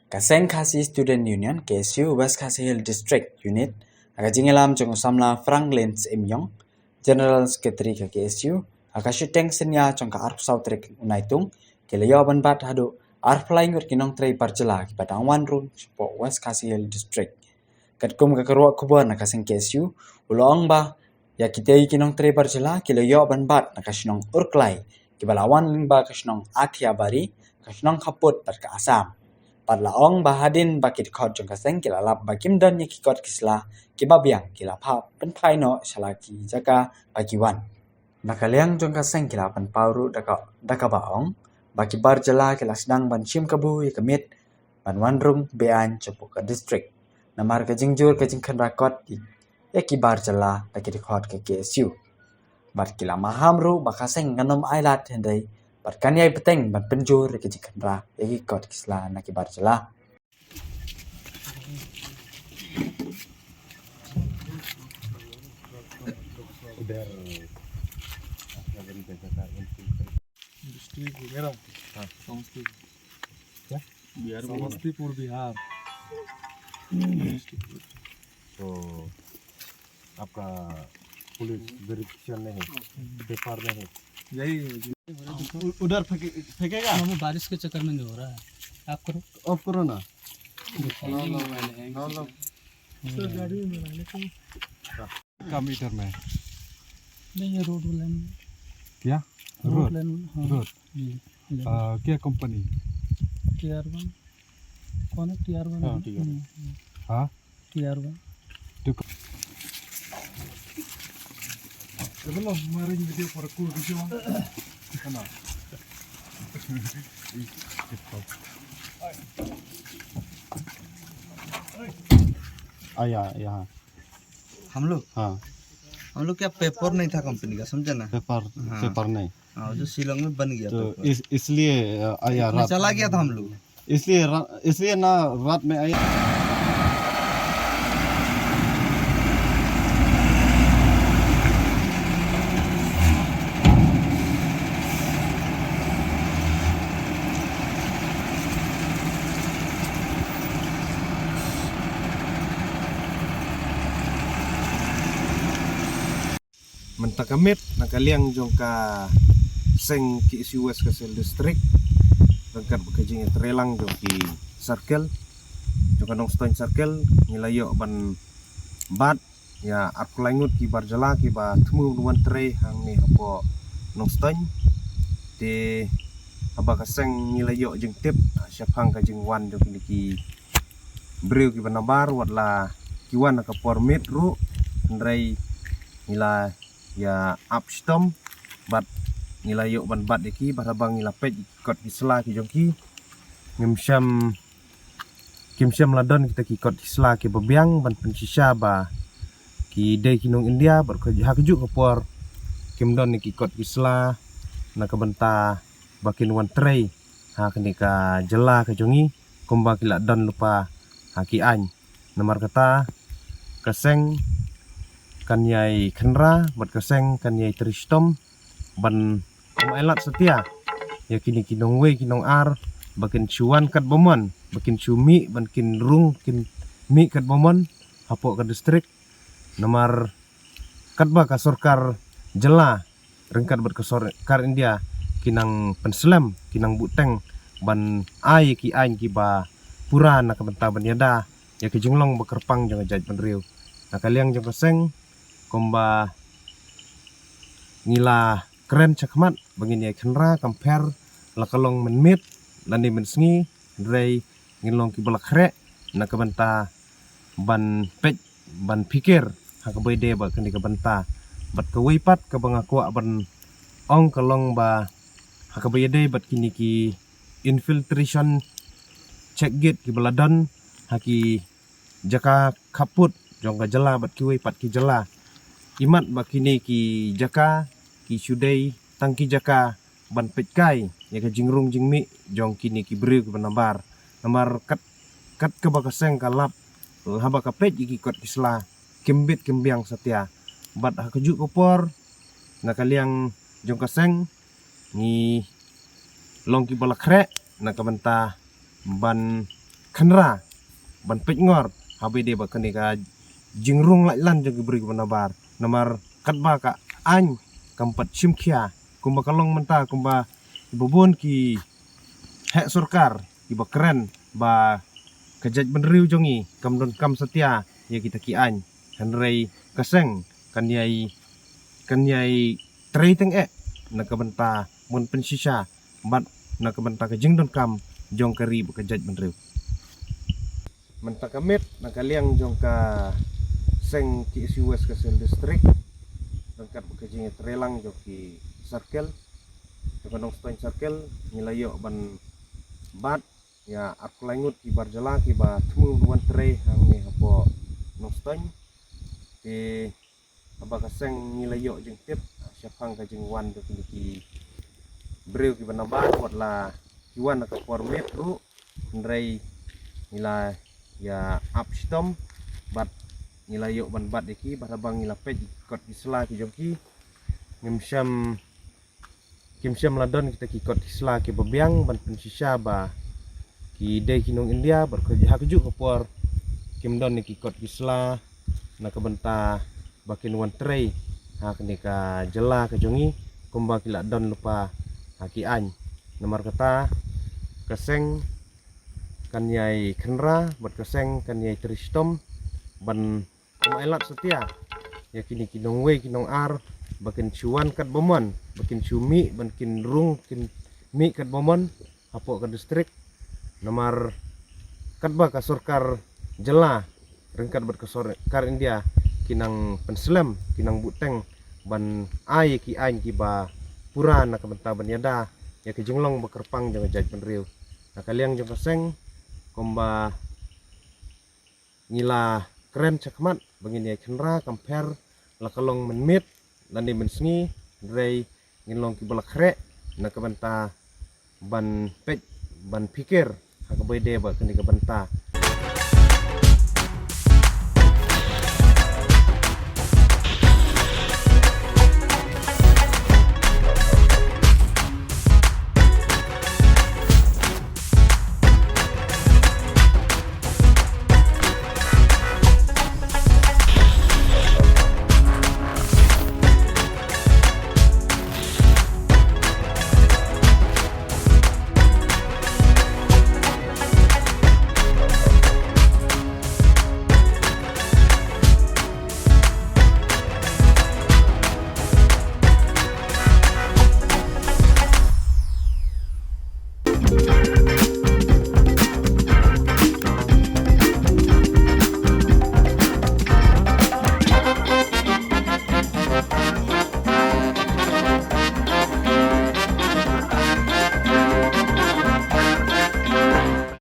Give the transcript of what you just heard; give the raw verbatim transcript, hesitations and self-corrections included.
Ka seng Khasi Student Union, K S U, West Khasi Hills District Unit, ha ka jingïalam jong u samla Franklin Syiem Ïong, General Secretary ka K S U, ha ka shiteng synñia jong ka arphew saw tarik u Naitung, ki la ïoh ban bat haduh arphew lai ngut ki nongtrei bar jylla kiba dang wan rung shapoh West Khasi Hills District. Katkum ka kyrwoh khubor na ka seng K S U, u la ong ba ïa kitei ki nongtrei bar jylla ki la ïoh ban bat na ka shnong Urklai, kiba la wan lyngba ka shnong Athiabari, ka shnong Khaput bad ka Assam. Bad la ong ba hadien ba ki dkhot jong ka seng ki la lap ba kim don ïa ki kot ki sla kiba biang, ki la phah pynphai noh sha la ki jaka ba ki wan. Na ka liang jong ka seng ki la pynpaw ruh da ka, da kaba ong ba ki bar jylla ki la sdang ban shim kabu ïa ka miet ban wan rung be-aiñ shapoh ka district. Namar ka jingjur ka jingkhynra kot ïa ki bar jylla da ki dkhot ka K S U. Bad ki la maham ruh ba ka seng kan ym ailad hynrei bad kan ïai bteng ban pynjur ïa ka jingkhynra ïa ki kot ki sla na ki bar jylla. District मेरा हाँ। समस्तीपुर। क्या? बिहार में समस्तीपुर, बिहार। तो आपका police verification नहीं है, पेपर नहीं है। यही है जी। उ-, उधर फेंके-, फेंकेगा? हाँ, वो बारिश के चक्कर में नहीं हो रहा है। आप करो। ऑफ करो ना। No, no, no, no. Sir, गाड़ी में बनाने को। कम मीटर में। नहीं, ये रोड लाइन में। क्या? Road road. लाइन में, हाँ। रोड। जी, जी। आ, क्या कंपनी? T R one. कौन है टी आर वन? हाँ, T R one. Hmm, hmm. हाँ? T R one. तो क- Belum, kemarin video parkour video. Kenal. Ah, ya, ya. हम लोग हाँ। हम लोग क्या पेपर नहीं था कंपनी का, समझे ना? पेपर, हाँ। पेपर नहीं। हाँ, जो शिलोंग में बन गया तो पेपर। इस, इसलिए, अ, आया इसमें रात। चला गया था हम लोग। इसलिए रा-, इसलिए ना रात में आया। Mynta ka miet na ka liang jong ka seng K S U West Khasi Hills District, ryngkat bad ka jingïatreilang jong ki circle, jong ka Nongstoiñ Circle, ngi la ïoh ban bat ïa arphew lai ngut ki bar jylla kiba thmu ban wan trei hangne hapoh Nongstoiñ. Te haba ka seng ngi la ïoh jingtip shaphang ka jingwan jong kine ki briew kiba nabar, wat la ki wan ha ka por miet ruh, hynrei ngi la ïa ap shitom bad ngi la ïoh ban bat ïa ki, bad haba ngi la peit ïa ki kot ki sla ki jong ki, ngim shem, kim shem la don kita ki kot ki sla kiba biang ban pynshisha ba ki dei ki nong India, bad ka, ha kajuh ka por kim don ïa ki kot ki sla na ka bynta ba kin wan trei ha kane ka jylla ka jong ngi kumba ki la don lypa ha ki aiñ. Namar kata ka seng kan ïai khynra bad ka seng kan ïai trei shitom ban ym ailad satia ïa kine ki nongwei ki nongar ba kin shu wan katba mon, ba kin shu mih, ban kin rung, kin mih katba mon hapoh ka district. Namar katba ka sorkar jylla ryngkat bad ka sorkar India ki nang pynslem, ki nang buhteng ban ai ki aiñ kiba pura na ka bynta ban ïada ïa ka jinglong ba kyrpang jong ka jaitbynriew. Na ka liang jong ka seng, kumba ngi la kren shakhmat ba ngin ïai khynra, kam pher la ka long mynmiet lane mynsngi, hynrei ngin long kiba la khreh na ka bynta ban peit, ban phikir ha kaba ïadei bad kane ka bynta. Bad kawei pat kaba nga kwah ban ong ka long ba ha kaba ïadei bad kine ki infiltration check gate kiba la don ha ki jaka khappud jong ka jylla bad kiwei pat ki jylla, imat ba kine ki jaka ki shu dei tang ki jaka ban peitkai ïa ka jingrung jingmih jong kine ki briew kiba nabar. Namar kat, kat kaba ka seng ka lap, haba ka peit ïa ki kot ki sla, kim bit kim biang satia. Bad ha kajuh ka por, na ka liang jong ka seng, ngi long kiba la khreh na ka bynta ban khynra ban peit ngor haba ïadei bad kane ka jingrung laitlan jong ki briew kiba nabar. Namar katba ka aiñ kam pat shim khia, kumba ka long mynta, kumba kiba bun ki heh sorkar kiba kren ba ka jaitbynriew jong ngi kam donkam satia ïa kita ki aiñ. Hynrei ka seng kan ïai, kan ïai trei teng eh na ka bynta ban pynshisha bad na ka bynta ka jingdonkam jong ka ri bad ka jaitbynriew. Mynta ka miet na ka liang jong ka seng K S U West Khasi Hills District, ryngkat bad ka jingïatreilang jong ki circle, jong ka Nongstoiñ Circle, ngi la ïoh ban bat ïa arphew lai ngut ki bar jylla kiba thmu ban wan trei hangne hapoh Nongstoiñ. Te haba ka seng ngi la ïoh jingtip shaphang ka jingwan jong kine ki briew kiba nabar, wat la ki wan ha ka por miet ruh, hynrei ngi la ïa ap shitom bad ngi la ïoh ban bat ïa ki. Bad haba ngi la peit ki kot ki sla ki jong ki, ngim shym kim shym la don kita ki kot ki sla kiba biang ban pynshisha ba ki dei ki nong India, bad ha kajuh ka por kim don ïa ki kot ki sla na ka bynta ba kin wan trei ha kane ka jylla ka jong ngi kumba ki la don lypa ha ki aiñ. Namar kata ka seng kan ïai khynra bad ka seng kan ïai trei shitom ban ym ailad satia ïa kine ki nongwei ki nongar ba kin shu wan katba mon, ba kin shu mih, ban kin rung kin mih katba mon hapoh ka district. Namar katba ka sorkar jylla ryngkat bad ka sorkar India ki nang pynslem, ki nang buhteng ban ai ki aiñ kiba pura na ka bynta ban ïada ïa ka jinglong ba kyrpang jong ka jaitbynriew. Na ka liang jong ka seng, kumba ngi la kren shakhmat ba ngin ïai khynra, kam pher la ka long mynmiet lane mynsngi, hynrei ngin long kiba la khreh na ka bynta ban peit, ban phikir ha kaba ïadei bad kane ka bynta